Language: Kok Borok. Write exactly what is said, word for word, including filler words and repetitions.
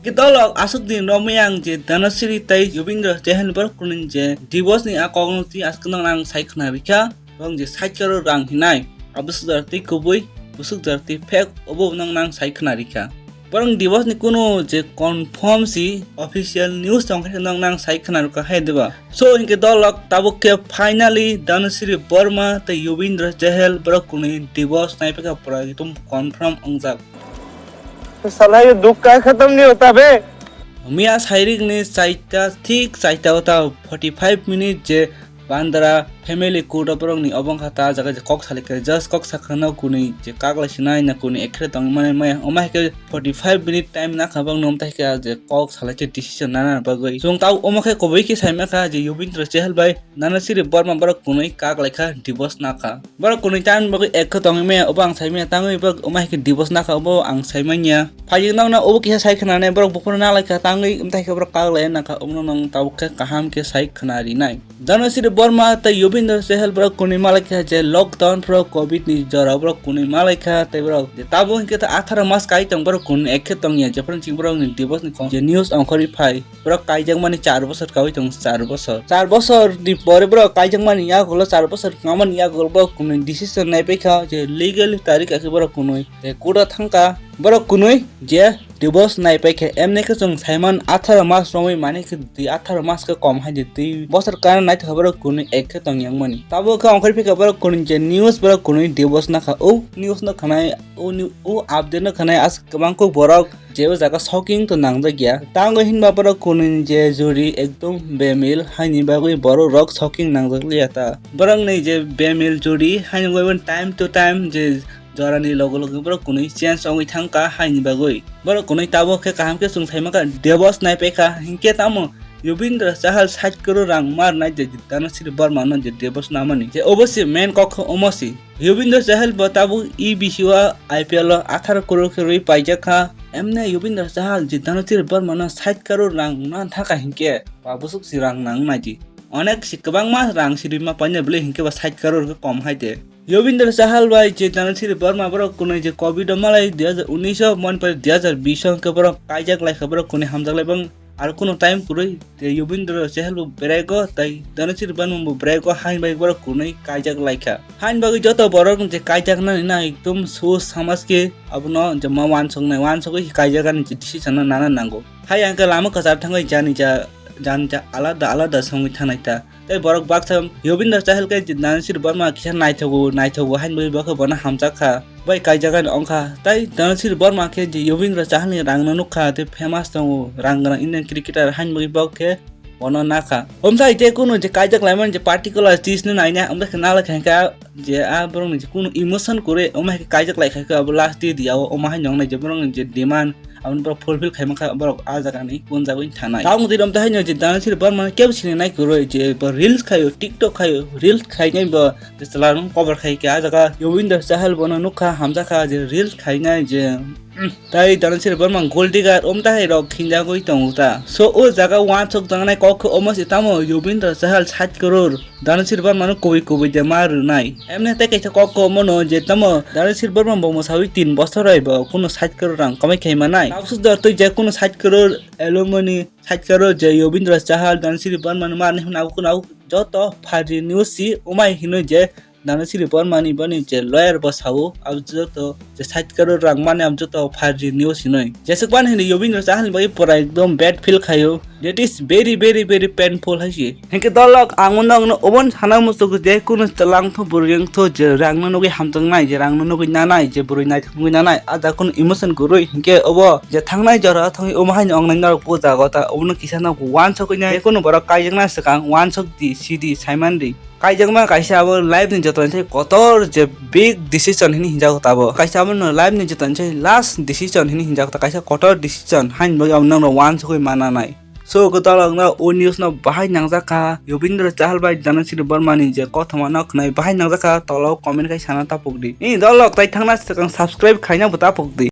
Ki dolok aswk din romwi ang je Dhanasiri tei Yubindra Chahal borok kunui je divorce ni a kokno twi aswk nang nang sai khna rikha. Bong je sait crore rang hinai. Abwswk jar twi kubui, bwswk jar twi fake, obo nang nang sai khna rikha. Borok divorce ni kunu je confirm si official news tong khe nang nang sai khna rikha hai diba. So hinkhe dolok tabuk khe finally Dhanasiri Borma tei Yubindra Chahal borok kunui divorce nai phikha pura ekdom confirm wngjak. साला ये दुख का खत्म नहीं होता बे। Miya sairik ni chaita thik chaita o ta forty five minute je Bandra family court o borok ni obo wngkha ta jaga je kok salai khe just kok sakha no kunui je kaglai sinai na kunui ekre tong mani maya omo hai khe forty five minute time nakha bang nom tai khe je kok salai khe decision nana bagwi chwng tau omo khe kubui khe sai mangkha je Yubindra Chahal bai Dhanasiri Borma borok kunui kaglai kha divorce nakha. Borok kunui tamni bagwi ek khe tongwi maya, obo ang sai maya, tangwi borok omo hai khe divorce nakha, obo ang sai manya. Phaiyung nokno obo kisa sai khna nai, borok buphuru nalai kha, tangwi umthai khe borok kak lai nakha, obono nwng tabuk khe kaham khe sai khna rinai. Dhanasiri Borma tei Yubindra Chahal borok kunui malai kha je lockdown phoro covid ni jora borok kunui malai kha, tei borok je tabuk hinkhe ta atharo mas kai tong borok kunui ek khe tongya, jephru chini borok ni divorce ni kok je news ongkhorwi phai. Borok kaijakmani char bosor kaui tongo, char bosor. Char bosor ni pore borok kaijakmani yagulo, char bosor wngmani yagulo borok kunui decision nai paikha je legal tarik khe borok kunui je court o thangkha. Borok kunui je divorce nai paikha. Emni khe chwng saiman atharo mas romwi mani khe dui atharo mas khe kom hai de dui bosor kana naitokha borok kunui ek khe tong yangmani. Tabuk khe ongkhorwi phikha borok kunui je news borok kunui divorce nakha. O news no khanai, o ni-, o update no khanai aswk kwbang kuk borok je o jaga shocking to nangjak ya. Tango hinba borok kunui je juri ekdom bemil haini bagwi borok rok shocking nangjak liya ta. Borok ni je bemil juri haini bagwi time to time je jora ni logo logo borok kunui change ongwi thangkha haini bagwi. Borok kunui tabuk khe kaham khe chwng sai mangkha divorce nai paikha hinkhe tamo Yubindra Chahal sait crore rang mar nai je Dhanasiri Borma no je divorce namani je obo se main kok khe omo se. Yubindra Chahal bo tabuk E B C o I P L o atharo crore khe rwi paijak kha. Emne Yubindra Chahal je Dhanasiri Borma no sait crore rang man thaka hinkhe ba bwswk si rang nang nai di. Onek si kwbangma rang si rwima paina bwle hinkhe ba sait crore khe kom hai de. Yubindra Chahal bai je Dhanasiri Borma borok kunui je covid o malai dui hajar unis o mon pai dui hajar bis o hinkhe borok kaijak lai kha borok kunui hamjak lai bang. Aro kunu time kwrwi je Yubindra Chahal bo beraigo tei Dhanasiri Borma bo beraigo haini bagwi borok kunui kaijak laikha. Haini bagwi joto borok je kaijak nani na ekdom sus samaj khe abono je ma wansok nai wansogwi kaijak ani je decision no nana nango. Hai ang khe lama kwchar thangwi jani ja jani ja alada alada songwi thanai ta. Tei borok baksa Yubindra Chahal khe je Dhanasiri Borma kisa naithogo naithogo haini bagwi bo khe bono hamjak kha. Bai kaijagani ongkha. Tai Dhanasiri Borma khe je Yubindra Chahal ni rang no nukha, tei famous tongo, rang gwnang Indian cricketer haini bagwi bo khe bono nakha. Omsa ite kunu je kaijak laimani je particular cheese no naina, omsa khe nalai kha je a borok ni je kunu emotion kwrwi, omo hai khe kaijak lai kha khe abo last day dia o, omo hai nong nai je borok ni je demand, aboni borok fulfill khai mankha, borok a jaga ni kun jagwi thanai. Tabuk twi romtwi haino je Dhanasiri Borma kebo sini nai kwrwi je bo reels khaio, TikTok khaio, reels khainai bo je chwla rok cover khai khe a jaga Yubindra Chahal bono nukha hamjakha je reels khainai je, mm, tai Dhanasiri Borma gold digger omtahai rok khinjagwi tongo ta. So o jaga wansok jangnai kok khe omo se tamo Yubindra Chahal sait crore Dhanasiri Borma no kubui kubui de ma rwnai. Emne tei kaisa kok khe omo no je tamo Dhanasiri Borma bo mwsawi tin bosor bai bo kunu sait crore rang kamai khai manai. Tabuk suk dor twi je kunu sait crore alimony sait crore je Yubindra Chahal Dhanasiri Borma no ma rwnai hwnwi abo kunu abo joto pharji news si omai hinwi je Dhanasiri Borma ni boni je lawyer bo sao, abo joto je sait crore rang mani abo joto pharji news hinwi. Jesuk ban hinwi Yubindra Chahal ni bagwi pura ekdom bad feel khaio. That is very, very, very painful hai se. Hinkhe dolok ang uno uno obon sana muchuk je kunu chwla wngtho bwrwi wngtho je rang no nugwi hamjaknai, je rang no nugwi nanai, je bwrwi naithok nugwi nanai, a da kunu emotion kwrwi hinkhe obo je thangnai jora thangwi omo haino wngnai norok bo jaga ta obono kisa no wansugwi nai. Je kunu borok kaijakna swkang wansuk di, si di, saiman di. Kaijakma kaisa abo life ni joto ni sai kotor je big decision hini hinjago tabo. Kaisa abo no life ni joto ni sai last decision hini hinjago ta, kaisa kotor decision haini bagwi abo nang rok wansugwi mana nai. So ko dolok no o news no bahai nangjak kha, Yubindra Chahal bai Dhanasiri Borma ni je kothoma no khnai bahai nangjak kha, tolo comment khai sana tapuk di. Ni dolok tai thangna swkang subscribe khaina bo tapuk di.